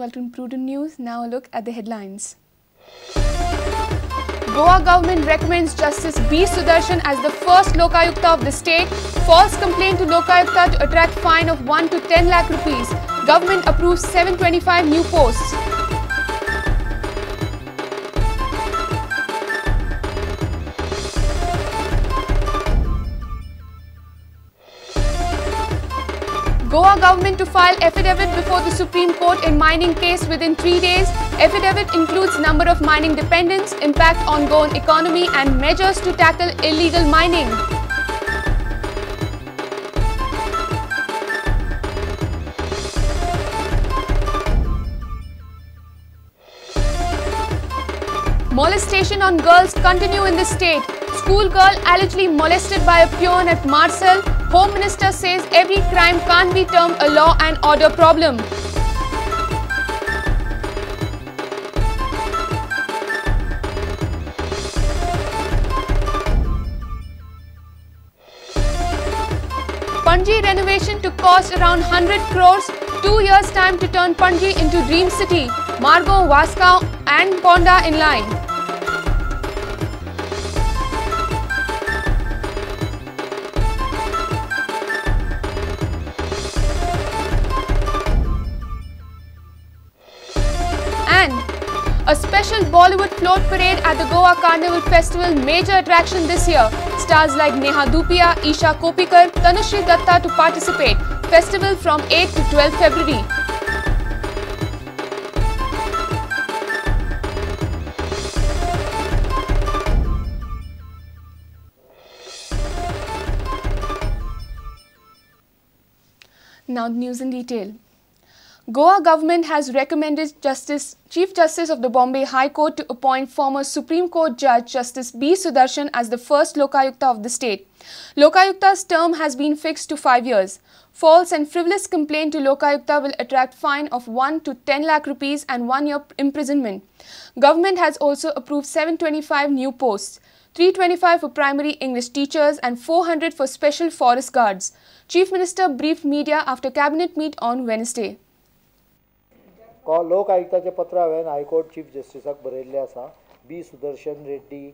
Welcome to Prudent News. Now a look at the headlines. Goa government recommends Justice B. Sudarshan as the first Lokayukta of the state. False complaint to Lokayukta to attract fine of 1 to 10 lakh rupees. Government approves 725 new posts. Goa government to file affidavit before the Supreme Court in mining case within 3 days. Affidavit includes number of mining dependents, impact on Goan economy and measures to tackle illegal mining. Molestation on girls continue in the state. Schoolgirl allegedly molested by a peon at Marcel. Home Minister says every crime can't be termed a law and order problem. Panaji renovation to cost around 100 crores, 2 years time to turn Panaji into dream city. Margo, Vasco and Ponda in line. A special Bollywood float parade at the Goa Carnival Festival, major attraction this year. Stars like Neha Dhupia, Isha Kopikar, Tanushree Datta to participate. Festival from 8 to 12 February. Now the news in detail. Goa government has recommended Chief Justice of the Bombay High Court to appoint former Supreme Court Judge Justice B. Sudarshan as the first Lokayukta of the state. Lokayukta's term has been fixed to 5 years. False and frivolous complaint to Lokayukta will attract fine of 1 to 10 lakh rupees and 1 year imprisonment. Government has also approved 725 new posts, 325 for primary English teachers and 400 for special forest guards. Chief Minister briefed media after cabinet meet on Wednesday. लोक आयुक्ताचें पत्र हांवें high court chief जस्टिसाक बरयल्लें आसा. बी सुदर्शन रेड्डी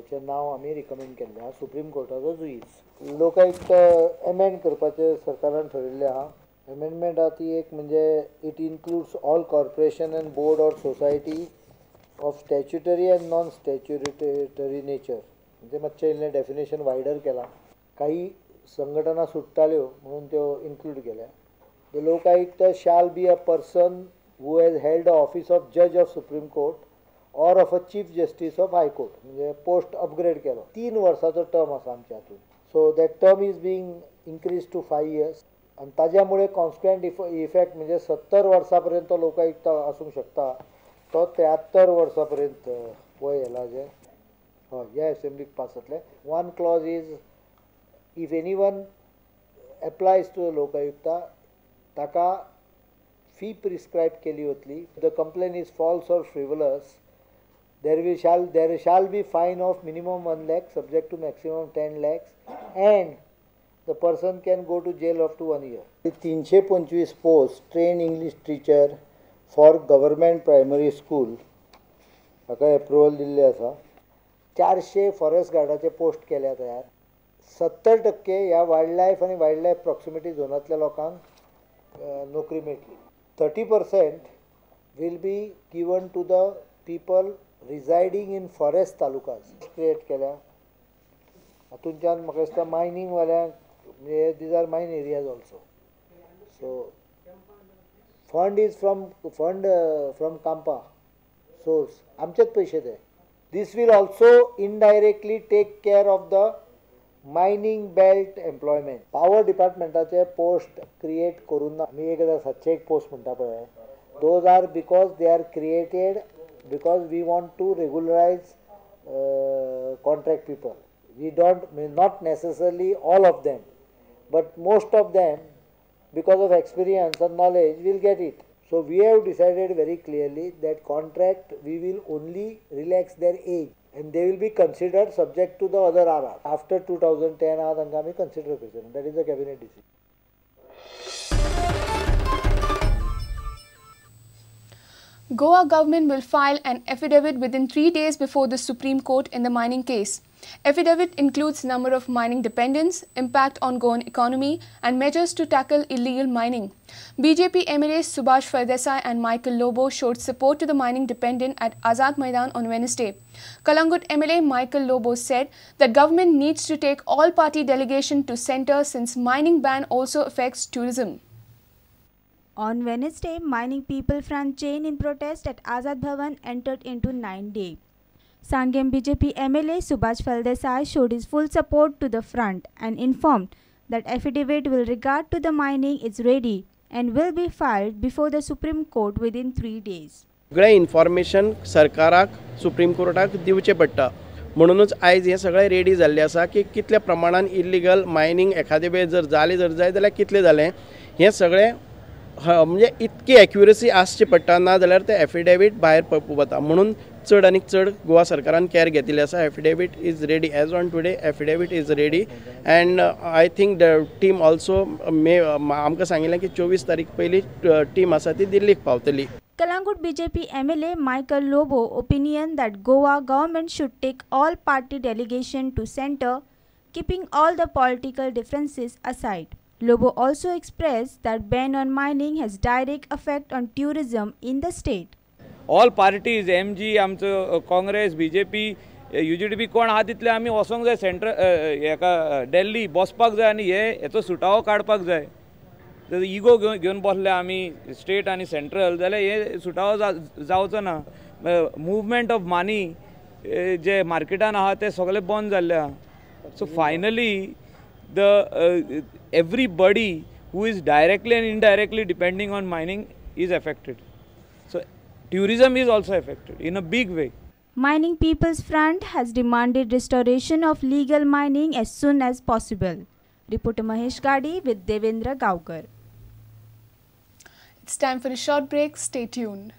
चें नांव आमी recommend केल्लें आसा सुप्रीम कोर्टाचो जुईज. लोकायुक्त एमेंड करपाचें सरकारान ठरयल्लें आसा. एमेंडमेंट आसा ती एक म्हणजे it includes all corporation and board or society of statutory and non statutory nature. म्हणजे मातशें इल्लें डेफिनेशन वायडर केलां. काही संघटना सुट्टाल्यो म्हणून त्यो इन्क्लूड केल्या. The Lokayukta shall be a person who has held the office of judge of Supreme Court or of a Chief Justice of High Court. म्हणजे पोस्ट अपग्रेड केलो. 3 वर्साचो टर्म आसा आमच्या हातून. So that term is being increase to 5 years. आनी ताज्या मुळे constant effect म्हणजे 70 वर्सां पर्यंत तो लोकायुक्त आसूंक शकता. तो 73 वर्सां पर्यंत वय येला जे हय ह्या एसेंब्लीक पास जातलें. One clause is if anyone applies to Lokayukta ताका फी प्रिस्क्रायब केली वतली. The complaint is false or frivolous there shall be fine of minimum 1 lakh subject to maximum 10 lakhs and the person can go to jail up to 1 year. 325 post train English teacher for government primary school हाका approval दिल्लें आसा. 400 forest गार्डाचे post केल्या तयार. 70% ह्या wild life आनी wild life proximity झोनांतल्या लोकांक नोकरी मेळटली. 30% will be given to the people residing in forest talukas create केल्या. हातूंतल्यान म्हाका दिसता मायनींग वाल्यांक म्हणजे these are mine areas also. So fund is from fund from CAMPA source. आमचेच पयशे ते. This will also indirectly take care of the mining belt employment. Power डिपार्टमेंटाचे post create करून आमी 1701 पोस्ट म्हणटा पळय, those are because they are created because we want to regularise contract people. We don't not necessarily all of them but most of them because of experience and knowledge will get it. So we have decided very clearly that contract we will only relax their age and they will be considered subject to the other RR. After 2010 आहा तांकां आमी consider करचे. That is the cabinet decision. Goa government will file an affidavit within 3 days before the Supreme Court in the mining case. Affidavit includes number of mining dependents, impact on Goan economy and measures to tackle illegal mining. BJP MLAs Subhash Phaldesai and Michael Lobo showed support to the mining dependent at Azad Maidan on Wednesday. Calangute MLA Michael Lobo said that government needs to take all party delegation to centre since mining ban also affects tourism. On Wednesday, mining people from chain in protest at Azad Bhavan entered into 9 day. Sanguem BJP MLA Subhash Phaldesai showed his full support to the front and informed that affidavit with regard to the mining is ready and will be filed before the Supreme Court within 3 days. सगळें information सरकाराक, supreme कोर्टाक दिवचें पडटा. म्हणुनूच आयज हें सगळें ready जाल्लें आसा की कितल्या प्रमाणान इल्लिगल मायनींग एखादे वेळ जर जालें जर जायत जाल्यार कितलें जालें, हें सगळें म्हणजे इतकी एक्युरसी आसची पडटा, ना जाल्यार तें एफिडेवीट भायर वता. म्हणून चड आनीक चड गोवा सरकारान कॅर घेतिल्लें आसा. Affidavit is ready. As on today, affidavit is ready and I think the team also may आमकां सांगिल्लें की 24 तारीख पयलीं टीम आसा ती दिल्लीक पावतली. Calangute BJP MLA Michael Lobo opinion that Goa government should take all party delegation to center, keeping all the political differences aside. Lobo also expressed that ban on mining has direct effect on tourism in the state. All parties, MG, आमचो Congress, BJP, यूजीडीपी, कोण आहा तितले आमी वचोंक जाय central हेका, दिल्ली बसपाक जाय आनी हे हेचो सुटावो काडपाक जाय. जर इगो घेवन घेवन बसले आमी स्टेट आनी सेंट्रल जाल्यार हे सुटावो जावचो ना. मुवमेंट ऑफ मनी जे मार्केटान आहा ते सगळे बंद जाल्ले आहा. So finally the everybody who is directly and indirectly depending on mining is affected. So tourism is also affected in a big way. Mining People's Front has demanded restoration of legal mining as soon as possible. Reporter Mahesh Gadi with Devendra Gaukar. It's time for a short break. Stay tuned.